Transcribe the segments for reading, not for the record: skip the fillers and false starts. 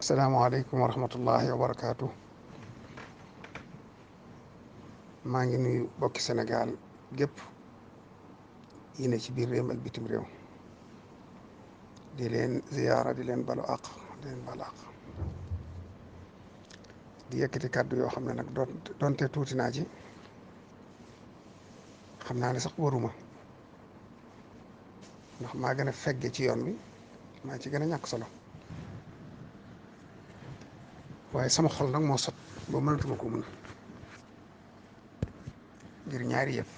asalaamaaleykum wa rahmatullahi wa barakaatu. maa ngi nuyu bokki Sénégal gépp yi ne ci biir réew ak bitim réew di leen ziyaara di leen balu àq di leen balu àq di yëkkati kàddu yoo xam ne nag doonte tuuti naa ci xam naa ne sax waruma ndax maa gën a fegge ci yoon wi maa ci gën a ñàkk solo waaye sama xol nag moo sot ba mënatuma ko mun ngir ñaari yëpp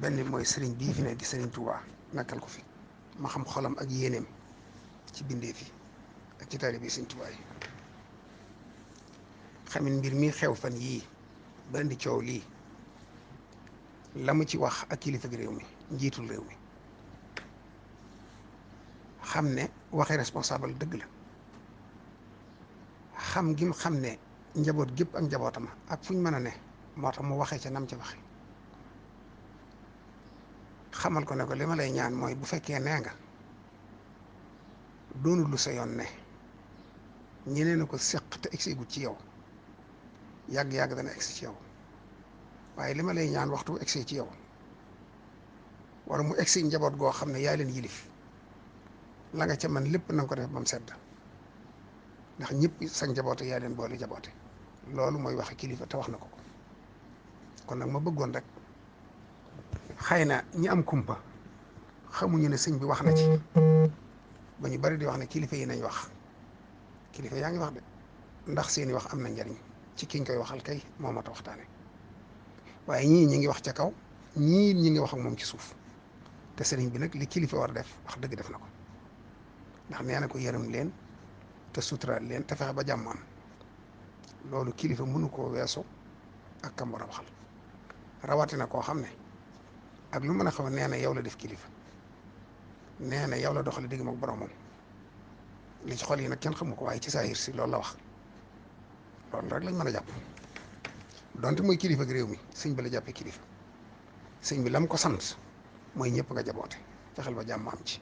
benn bi mooy sëriñ bii fi ne di sëriñ Tuubaa nekkal ko fi ma xam xolam ak yéeneem ci bindee fi ak ci taalibe sëriñ Tuubaa yi xamin mbir mi xew fan yii ba indi coow lii la mu ci wax ak kilifa gi réew mi njiitul réew mi xam ne waxi responsable dëgg la xam gi mu xam ne njaboot gépp ak njabootam ak fu ñu mën a ne moo tax mu waxee ca nam ca waxe xamal ko ne ko li ma lay ñaan mooy bu fekkee nee nga doonul lu sa yoon ne ñeneen na ko séq te egsi gut ci yow yàgg-yàgg dana egsi ci yow waaye li ma lay ñaan waxtu egsi ci yow wala mu egsi njaboot goo xam ne yaa leen yilif la nga ca man lépp na nga ko def ba mu sedd ndax ñëpp sa njaboote yaa leen boole jaboote loolu mooy waxe kilifa te wax na ko kon nag ma bëggoon rek xëy na ñi am kumpa xamuñu ne sëñ bi wax na ci ba ñu bari di wax ne kilifa yi nañ wax kilifa yaa ngi wax de ndax seeni wax am na njariñ ci kiñ koy waxal kay moo mat a waxtaane waaye ñii ñi ngi wax ca kaw ñii ñi ngi wax ak moom ci suuf te sëriñ bi nag li kilifa war a def wax dëgg def na ko ndax nee na ko yërëm leen te suturaal leen te fexe ba jàmm am loolu kilifa mënu koo weesu ak kam war a waxal rawatina koo xam ne ak lu mën a xaw nee na yow la def kilifa nee na yow la doxale digg ak boromam li ci xol yi nag kenn xamu ko waaye ci saahir si loolu la wax loolu rek lañ mën a jàpp donte mooy kilifa gi réew mi sëñ bi la jàppee kilifa sëñ bi lam ko sant mooy ñëpp nga jaboote fexeel ba jàmm am ci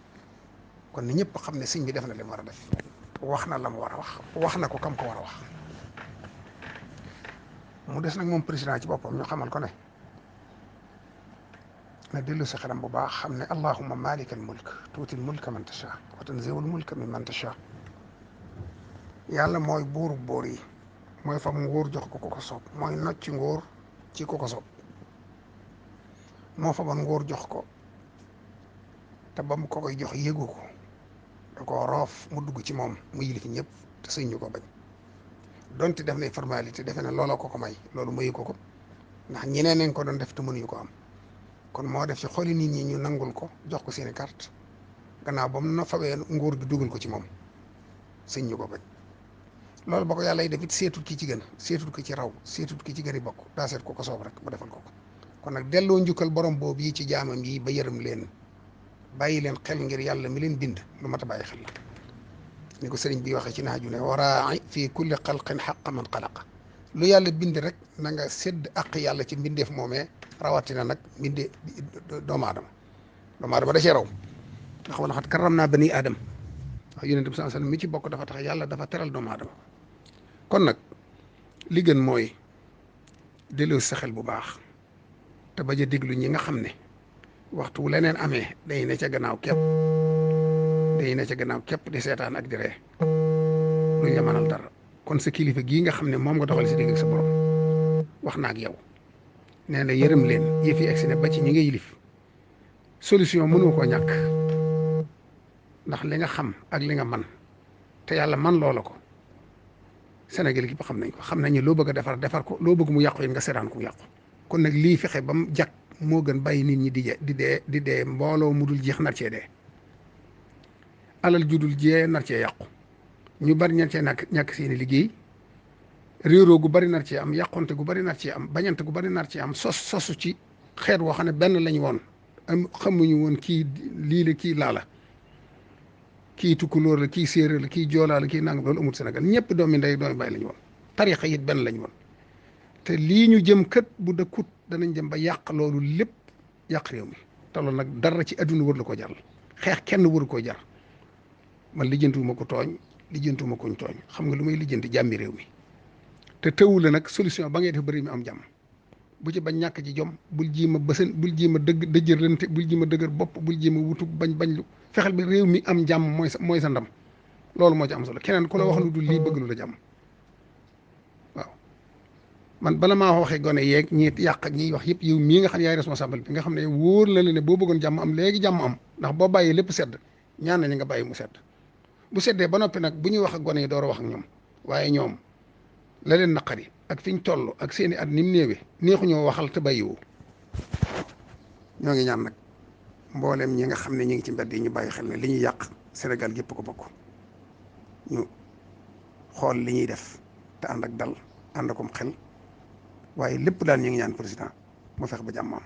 kon ni ñëpp xam ne sëñ bi def na li mu war a def wax na la mu war a wax na ko kam ko war a wax mu des nag moom président ci boppam ñu xamal ko ne na dellu si xelam bu baax xam ne allahumma malikal mulk tuutil mulka man tasha wa tanziul mulka min man tasha yàlla mooy buuru buur yi mooy fam nguur jox ko ko soob mooy nocc nguur ci ko soob moo fa ban nguur jox ko te ba mu ko koy jox yëgu ko da ko roof mu dugg ci moom mu yilif ñëpp te sëñ ñu ko bañ donte def nay formalité defe ne looloo ko may loolu mayu ko ndax ñeneen nañ ko doon def te mënuñu ko am kon moo def ci xoli nit ñi ñu nangul ko jox ko seeni carte gannaaw ba mu na fawee nguur gi dugal ko ci moom sëñ ñu ko bañ loolu ba ko yàlla yi def it seetut ki ci gën seetut ki ci raw seetut ki ci gën i bokk daa seet ko soob rek mu defal ko kon nag delloo njukkal borom boobu yi ci jaamam yi ba yërëm leen bàyyi leen xel ngir yàlla mi leen bind lu mat a bàyyi xel la ni ko sëriñ bi waxee ci naaju ne waraai fii kulli xalqin xaqa man xalaqa lu yàlla bind rek na nga sédd àq yàlla ci mbindeef moomee rawatina nag mbindee doomu aadama da cee raw ndax wala xat karam naa bani aadama wax yonent bi sallallahu alayhi wasallam mi ci bokk dafa tax yàlla dafa teral doomu aadama kon nag li gën mooy delloo sa xel bu baax te bañ a déglu ñi nga xam ne waxtu wu leneen amee day ne ca gannaaw képp di seetaan ak di ree duñ la mënal dara kon sa kilifa gii nga xam ne moom nga doxal si digg ak sa borom wax na ak yow nee na yërëm leen yëf yi egsi ne ba ci ñi nga yilif solution mënoo koo ñàkk ndax li nga xam ak li nga man te yàlla man loola ko Sénégal gi ba xam nañ ne loo bëgg a defar ko loo bëgg mu yàqu yi nga seetaan ko mu yàqu kon nag lii fexe ba mu jag moo gën bàyyi nit ñi di dee mbooloo mu dul jeex nar cee dee alal judul jee nar cee yàqu ñu bari ñan cee ñàkk seeni liggéey réeroo gu bari nar cee am yàqonte gu bari nar cee am bañante gu bari nar cee am sosu ci xeet woo xam ne benn lañu woon am xamuñu woon kii lii la kii laa la kii tukkulóor la kii séeréer la kii joolaa la kii nangam loolu amul Sénégal ñëpp doomi ndey doomi bàyyi lañu woon tarixa it benn lañu woon te lii ñu jëm kët bu dëkkut danañ jëm ba yàq loolu lépp yàq réew mi te loolu nag dara ci adduna wër la ko jar xeex kenn waru koo jar man lijjantiwuma ko tooñ lijjantiwuma kuñ tooñ xam nga lu may lijjanti jàmmi réew mi te tëwu la nag solution ba ngay def bëri mi am jàmm bu ci bañ ñàkk ci jom bul ji ma bësën bul ji ma dëgg dëjërlante bul ji ma dëgër bopp bul ji ma wutu bañ lu fexeel bi réew mi am jàmm mooy sa ndam loolu moo ci am solo keneen ku la wax lu dul lii bëgg lu la jàmm waaw man bala maa waxee gone yeeg ñi yàq ak ñiy wax yëpp yow mii nga xam yaay responsable bi nga xam ne wóor na la ne boo bëggoon jàmm am léegi jàmm am ndax boo bàyyi lépp sedd ñaan nañu nga bàyyi mu sedd bu seddee ba noppi nag bu ñuy wax ak gone yi door a wax ak ñoom waaye ñoom la leen naqari ak fi ñu toll ak seeni at ni mu néewee neexuñoo waxal te bàyyiwoo ñoo ngi ñaan nag mbooleem ñi nga xam ne ñi ngi ci mbedd yi ñu bàyyi xel ne li ñuy yàq Sénégal gépp ko bokk ñu xool li ñuy def te ànd ak dal ànd akom xel waaye lépp daal ñu ngi ñaan président mu fex ba jàmm am